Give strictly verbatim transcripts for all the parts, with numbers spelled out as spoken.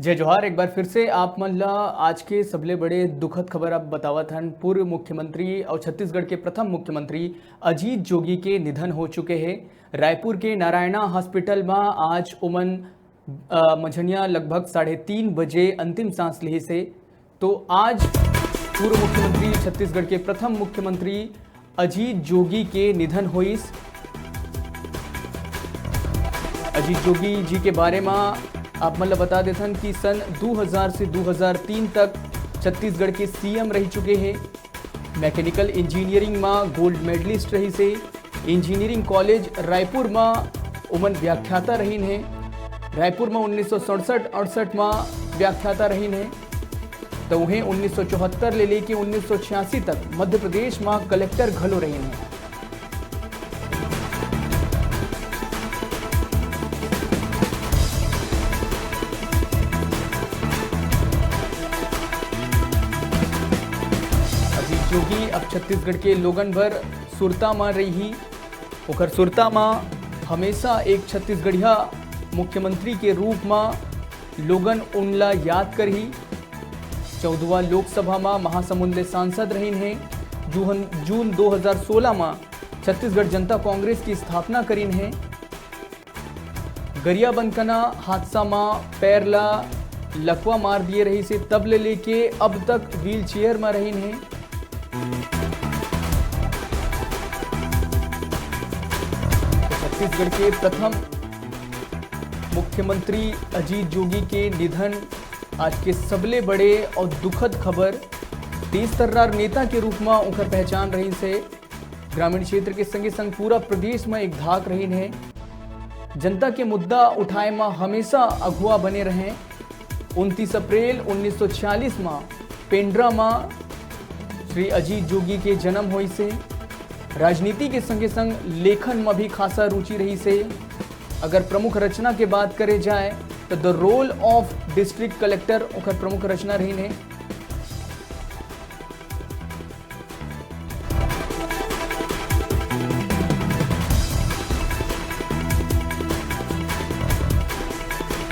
जय जोहार। एक बार फिर से आप मन ला आज के सबले बड़े दुखद खबर आप बतावत हन। पूर्व मुख्यमंत्री और छत्तीसगढ़ के प्रथम मुख्यमंत्री अजीत जोगी के निधन हो चुके हैं। रायपुर के नारायणा हॉस्पिटल में आज उमन, अ, मझनिया लगभग साढ़े तीन बजे अंतिम सांस लिहिस हे। तो आज पूर्व मुख्यमंत्री, छत्तीसगढ़ के प्रथम मुख्यमंत्री अजीत जोगी के निधन होइस। अजीत जोगी जी के बारे में आप मन ल बता देथन कि सन दो हज़ार से दो हज़ार तीन तक छत्तीसगढ़ के सीएम रह चुके हैं। मैकेनिकल इंजीनियरिंग में गोल्ड मेडलिस्ट रहिस हे। इंजीनियरिंग कॉलेज रायपुर में उमन व्याख्याता रहिन हे। रायपुर में उन्नीस सौ सड़सठ अड़सठ में व्याख्याता रहिन हे। तो उहें उन्नीस सौ चौहत्तर ले लेके उन्नीस सौ छियासी तक मध्य प्रदेश में कलेक्टर घलो रहिन हे। अजीत जोगी अब छत्तीसगढ़ के लोगन भर सुरता म रही। ओकर सुरता म हमेशा एक छत्तीसगढ़िया मुख्यमंत्री के रूप म लोगन उनला याद करही। चौदहवाँ लोकसभा म महासमुंद ले सांसद रहिन हे। जून, जून दो हज़ार सोलह म छत्तीसगढ़ जनता कांग्रेस की स्थापना करिन हे। गरियाबंद कना हादसा म पैर ला लकवा मार दिए रहिस हे, तब ले लेके अब तक व्हील चेयर म रहिन हे। तो छत्तीसगढ़ के प्रथम मुख्यमंत्री अजीत जोगी के निधन आज के सबले बड़े और दुखद खबर। तेज तर्रार नेता के रूप म उनकर पहचान रहिस हे। ग्रामीण क्षेत्र के संगे संग पूरा प्रदेश म एक धाक रहिन हे। जनता के मुद्दा उठाए म हमेशा अगुवा बने रहे। उनतीस अप्रैल उन्नीस सौ छियालीस म पेंड्रा म श्री अजीत जोगी के जन्म होइस हे। राजनीति के संगे संग लेखन म भी खासा रुचि रहिस हे। अगर प्रमुख रचना के बात करे जाए, तो The Role of District Collector ओकर प्रमुख रचना रहिन हे।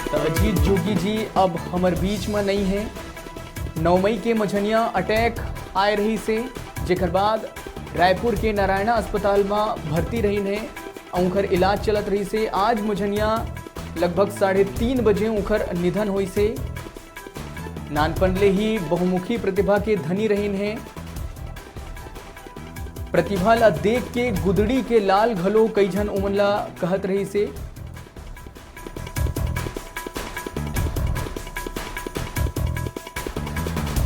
त अजीत जोगी जी अब हमर बीच म नइ हे। नौ मई के मझनिया अटैक आए रहिस हे, जेकर बाद रायपुर के नारायणा अस्पताल म भर्ती रहिन हे। अउ उंखर इलाज चलत रहिस हे। आज मझनिया लगभग साढ़े तीन बजे उंखर निधन होइस हे। नानपन ले ही बहुमुखी प्रतिभा के धनी रहिन हे। प्रतिभा ला देख के गुदड़ी के लाल घलो कई झन उमन ला कहत रहिस हे।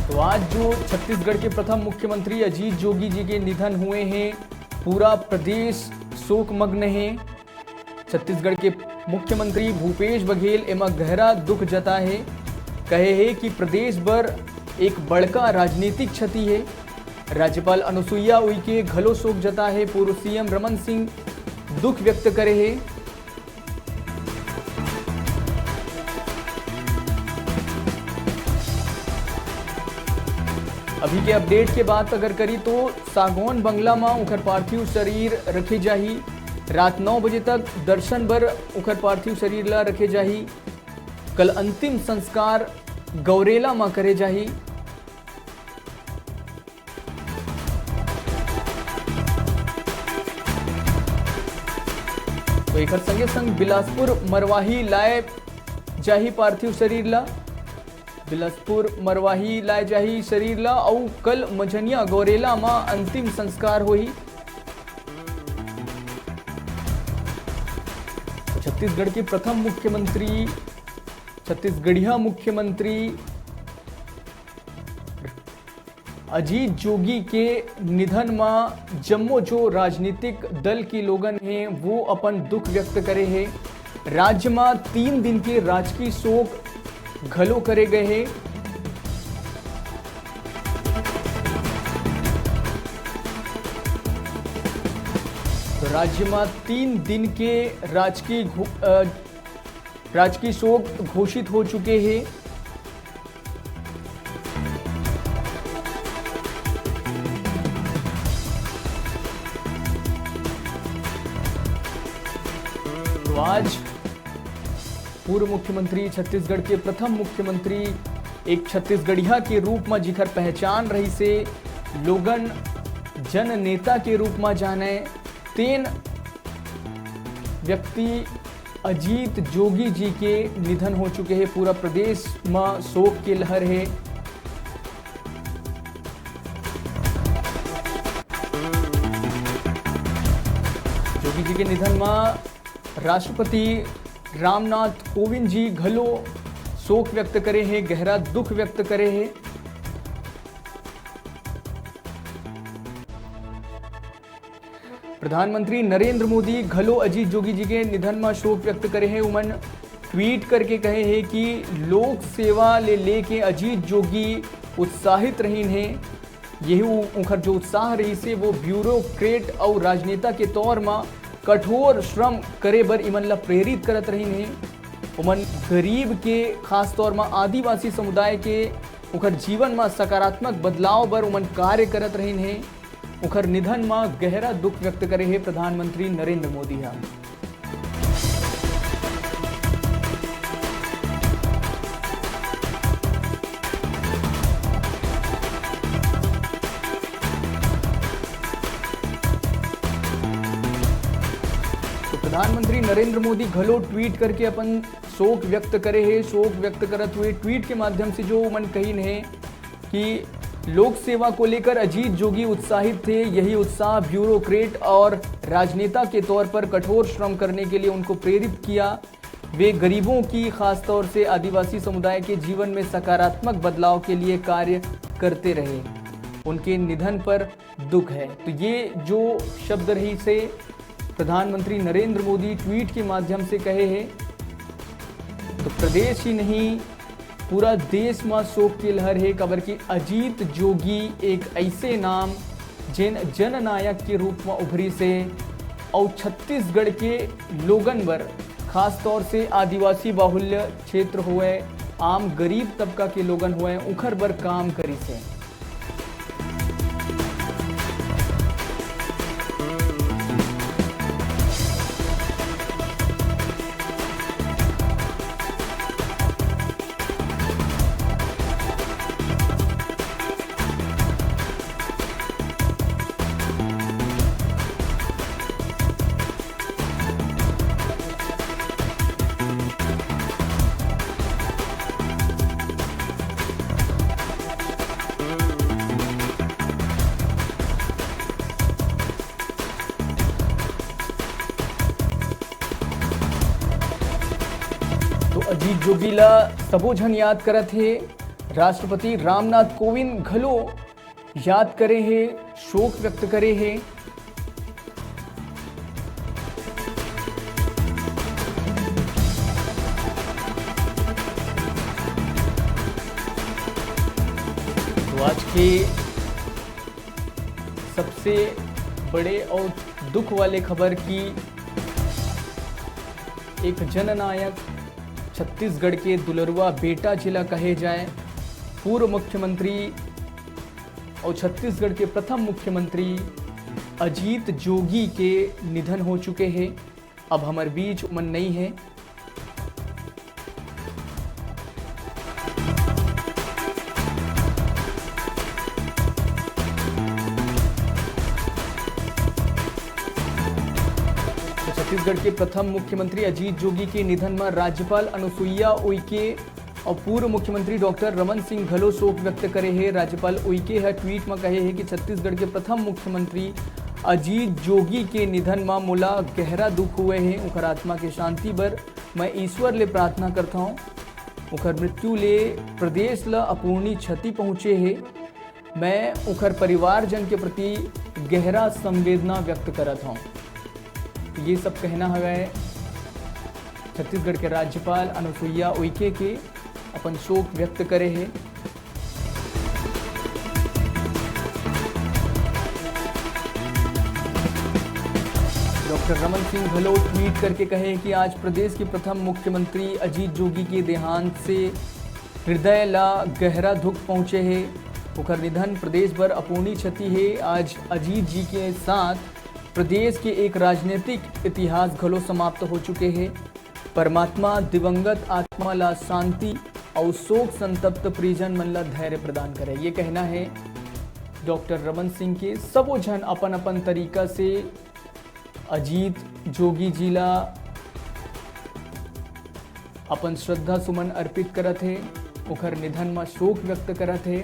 तो आज जो छत्तीसगढ़ के प्रथम मुख्यमंत्री अजीत जोगी जी के निधन हुए हे, पूरा प्रदेश शोकमग्न हे। छत्तीसगढ़ के मुख्यमंत्री भूपेश बघेल एमा गहरा दुख जताए हे, कहे हे कि प्रदेश बर एक बड़का राजनीतिक क्षति हे। राज्यपाल अनुसुईया उइके घलो शोक जताए हे। पूर्व सीएम रमन सिंह दुख व्यक्त करे हे। अभी के अपडेट के बात अगर करी तो सागौन बंगला म उंखर पार्थिव शरीर रखे जाही। रात नौ बजे तक दर्शन बर उंखर पार्थिव शरीर ला रखे जाही। कल अंतिम संस्कार गौरेला म करे जाही। तो एकर संगे संग बिलासपुर मरवाही लाए जाही पार्थिव शरीर ला। बिलासपुर मरवाही लाए जाही शरीर ला अउ कल मझनिया गौरेला म अंतिम संस्कार होही। छत्तीसगढ़ के प्रथम मुख्यमंत्री, छत्तीसगढ़िया मुख्यमंत्री अजीत जोगी के निधन म जम्मो जो राजनीतिक दल के लोगन हे, वो अपन दुख व्यक्त करे हे। राज्य म तीन दिन के राजकीय शोक घलो करे गए हे। तो राज्य म तीन दिन के राजकीय घो-, अ, राजकीय शोक घोषित हो चुके हे। तो आज पूर्व मुख्यमंत्री, छत्तीसगढ़ के प्रथम मुख्यमंत्री, एक छत्तीसगढ़िया के रूप म जिखर पहचान रहिसे, लोगन जन नेता के रूप म जानय, तेन व्यक्ति अजीत जोगी जी के निधन हो चुके हे। पूरा प्रदेश म शोक के लहर हे। जोगी जी के निधन म राष्ट्रपति रामनाथ कोविंद जी घलो शोक व्यक्त करे हे, गहरा दुख व्यक्त करे हे। प्रधानमंत्री नरेंद्र मोदी घलो अजीत जोगी जी के निधन म शोक व्यक्त करे हे। उमन ट्वीट करके कहे हे कि लोक सेवा ले लेके अजीत जोगी उत्साहित रहिन हे। यही उ-, उनकर जो उत्साह रहिसे, वो ब्यूरोक्रेट अउ राजनेता के तौर म कठोर श्रम करे बर इमन ला प्रेरित करत रहिन हे। उमन गरीब के, खास तौर म आदिवासी समुदाय के, उनकर जीवन म सकारात्मक बदलाव बर उमन कार्य करत रहिन हे। उनकर निधन म गहरा दुख व्यक्त करे हे प्रधानमंत्री नरेंद्र मोदी ह। तो प्रधानमंत्री नरेंद्र मोदी घलो ट्वीट करके अपन शोक व्यक्त करे हे। शोक व्यक्त करत हुए ट्वीट के माध्यम से जो उमन कहिन हे कि लोक सेवा को लेकर अजीत जोगी उत्साहित थे, यही उत्साह ब्यूरोक्रेट और राजनेता के तौर पर कठोर श्रम करने के लिए उनको प्रेरित किया। वे गरीबों की, खासतौर से आदिवासी समुदाय के जीवन में सकारात्मक बदलाव के लिए कार्य करते रहे। उनके निधन पर दुख है। तो ये जो शब्द रहिसे प्रधानमंत्री नरेंद्र मोदी ट्वीट के माध्यम से कहे हे, तो प्रदेश ही नहीं, पूरा देश म शोक के लहर हे, काबर कि अजीत जोगी एक ऐसे नाम, जेन जननायक के रूप म उभरिसे अउ छत्तीसगढ़ के लोगन बर, खास तौर से आदिवासी बाहुल्य क्षेत्र होवय, आम गरीब तबका के लोगन होवय, उखर बर काम करिसे। तो अजीत जोगी ला सबो झन याद करत हे, राष्ट्रपति रामनाथ कोविंद घलो याद करे हे, शोक व्यक्त करे हे। तो आज के सबसे बड़े और दुख वाले खबर कि एक जननायक, छत्तीसगढ़ के दुलरुआ बेटा जिला कहे जाए, पूर्व मुख्यमंत्री और छत्तीसगढ़ के प्रथम मुख्यमंत्री अजीत जोगी के निधन हो चुके हैं। अब हमर बीच उमन नहीं है। तो छत्तीसगढ़ के प्रथम मुख्यमंत्री अजीत जोगी के निधन म राज्यपाल अनुसुईया उइके और पूर्व मुख्यमंत्री डॉक्टर रमन सिंह घलो शोक व्यक्त करे हे। राज्यपाल उइके ह ट्वीट म कहे हे कि छत्तीसगढ़ के प्रथम मुख्यमंत्री अजीत जोगी के निधन म मोला गहरा दुख हुए हे। उखर आत्मा के शांति बर मैं ईश्वर ले प्रार्थना करथौं। उखर मृत्यु ले प्रदेश ल अपूर्णी क्षति पहुंचे हे। मैं उखर परिवारजन के प्रति गहरा संवेदना व्यक्त करत हौं। ये सब कहना हवय छत्तीसगढ़ के राज्यपाल अनुसुईया उइके के अपन शोक व्यक्त करे हे। डॉक्टर रमन सिंह घलो ट्वीट करके कहे कि आज प्रदेश के प्रथम मुख्यमंत्री अजीत जोगी के देहांत से हृदय ला गहरा दुख पहुंचे हे। ओकर निधन प्रदेश बर अपूर्णी क्षति हे। आज अजीत जी के साथ प्रदेश के एक राजनीतिक इतिहास घलो समाप्त हो चुके हे। परमात्मा दिवंगत आत्मा ला शांति अउ शोक संतप्त परिजन मन ला धैर्य प्रदान करे, ये कहना है डॉक्टर रमन सिंह के। सबो झन अपन अपन तरीका से अजीत जोगी जी ला अपन श्रद्धा सुमन अर्पित करत हे, ओखर निधन म शोक व्यक्त करत हे।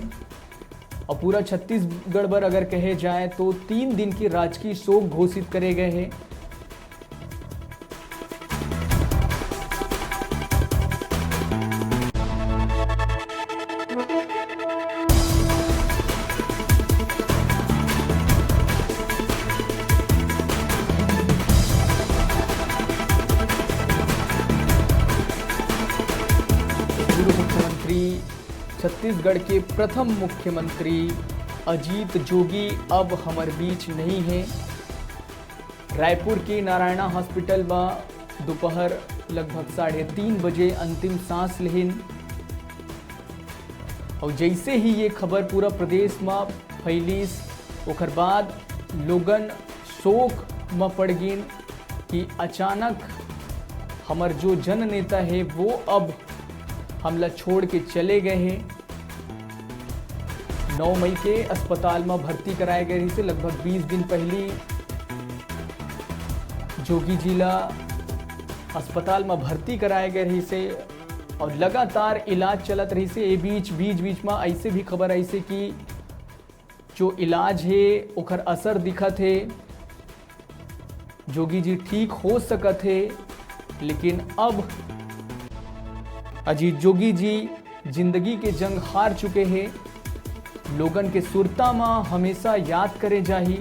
अउ पूरा छत्तीसगढ़ बर अगर कहे जाए तो तीन दिन के राजकीय शोक घोषित करे गए हे। पूर्व मुख्यमंत्री, छत्तीसगढ़ के प्रथम मुख्यमंत्री अजीत जोगी अब हमर बीच नहीं हे। रायपुर के नारायणा हॉस्पिटल म दोपहर लगभग साढ़े तीन बजे अंतिम सांस लेहिन। अउ जैसे ही ये खबर पूरा प्रदेश म फैलिस, ओकर बाद लोगन शोक म पड़ गिन कि अचानक हमर जो जन नेता हे, वो अब हमला छोड़ के चले गए हे। नौ मई के अस्पताल म भर्ती कराए गए रहिसे। लगभग बीस दिन पहली जोगी जी ला अस्पताल म भर्ती कराए गए रहिसे अउ लगातार इलाज चलत रहिसे। ए बीच, बीच, बीच म ऐसे भी खबर आइसे कि जो इलाज हे, ओकर असर दिखत हे, जोगी जी ठीक हो सकत हे, लेकिन अब अजीत जोगी जी जिंदगी के जंग हार चुके हे। लोगन के सुरता म हमेशा याद करे जाही,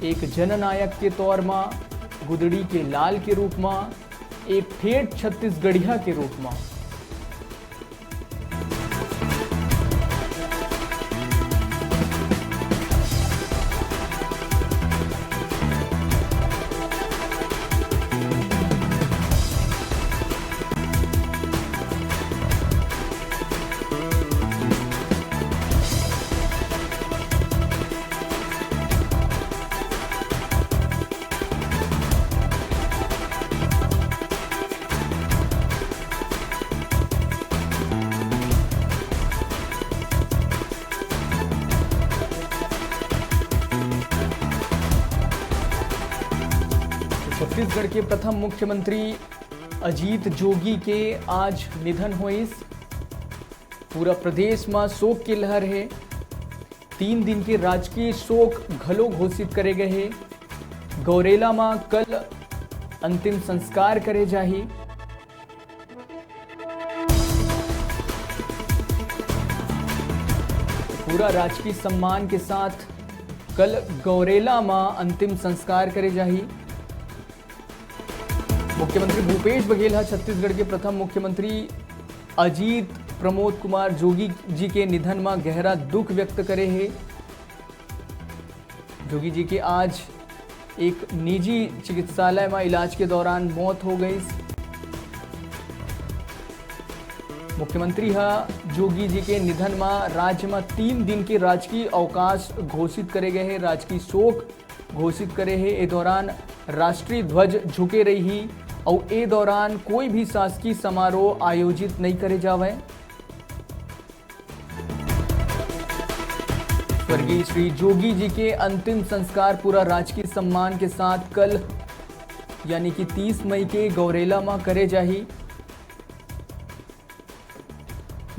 एक जननायक के तौर म, गुदड़ी के लाल के रूप म, एक ठेठ छत्तीसगढ़िया के रूप म। छत्तीसगढ़ के प्रथम मुख्यमंत्री अजीत जोगी के आज निधन होइस। पूरा प्रदेश म शोक के लहर हे। तीन दिन के राजकीय शोक घलो घोषित करे गए हे। गौरेला म कल अंतिम संस्कार करे जाही। पूरा राजकीय सम्मान के साथ कल गौरेला म अंतिम संस्कार करे जाही। मुख्यमंत्री भूपेश बघेल ह छत्तीसगढ़ के प्रथम मुख्यमंत्री अजीत प्रमोद कुमार जोगी जी के निधन म गहरा दुख व्यक्त करे हे। जोगी जी के आज एक निजी चिकित्सालय म इलाज के दौरान मौत हो गई। मुख्यमंत्री ह जोगी जी के निधन म राज्य म तीन दिन के राजकीय अवकाश घोषित करे गए हे। राजकीय शोक घोषित करे हे। ए दौरान राष्ट्रीय ध्वज झुके रही अउ ए दौरान कोई भी शासकीय समारोह आयोजित नहीं करे जावय। स्वर्गीय श्री जोगी जी के अंतिम संस्कार पूरा राजकीय सम्मान के साथ कल यानी कि तीस मई के गौरेला म करे जाही।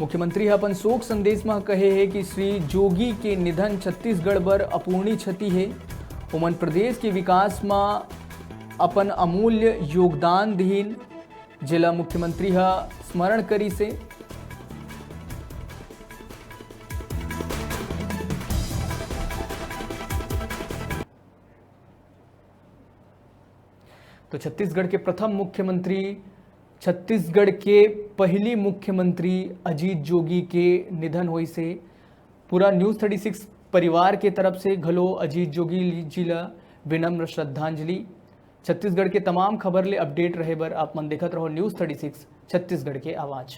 मुख्यमंत्री ह अपन शोक संदेश म कहे हे कि श्री जोगी के निधन छत्तीसगढ़ बर अपूर्णी क्षति हे। ओमन प्रदेश के विकास म अपन अमूल्य योगदान दिहिन, जेला मुख्यमंत्री ह स्मरण करिस हे। तो छत्तीसगढ़ के प्रथम मुख्यमंत्री, छत्तीसगढ़ के पहली मुख्यमंत्री अजीत जोगी के निधन होइस हे। पूरा न्यूज़ थर्टी सिक्स परिवार के तरफ से घलो अजीत जोगी जी ला विनम्र श्रद्धांजलि। छत्तीसगढ़ के तमाम खबर ले अपडेट रहे बर आप मन देखत रहो न्यूज़ थर्टी सिक्स छत्तीसगढ़ के आवाज़।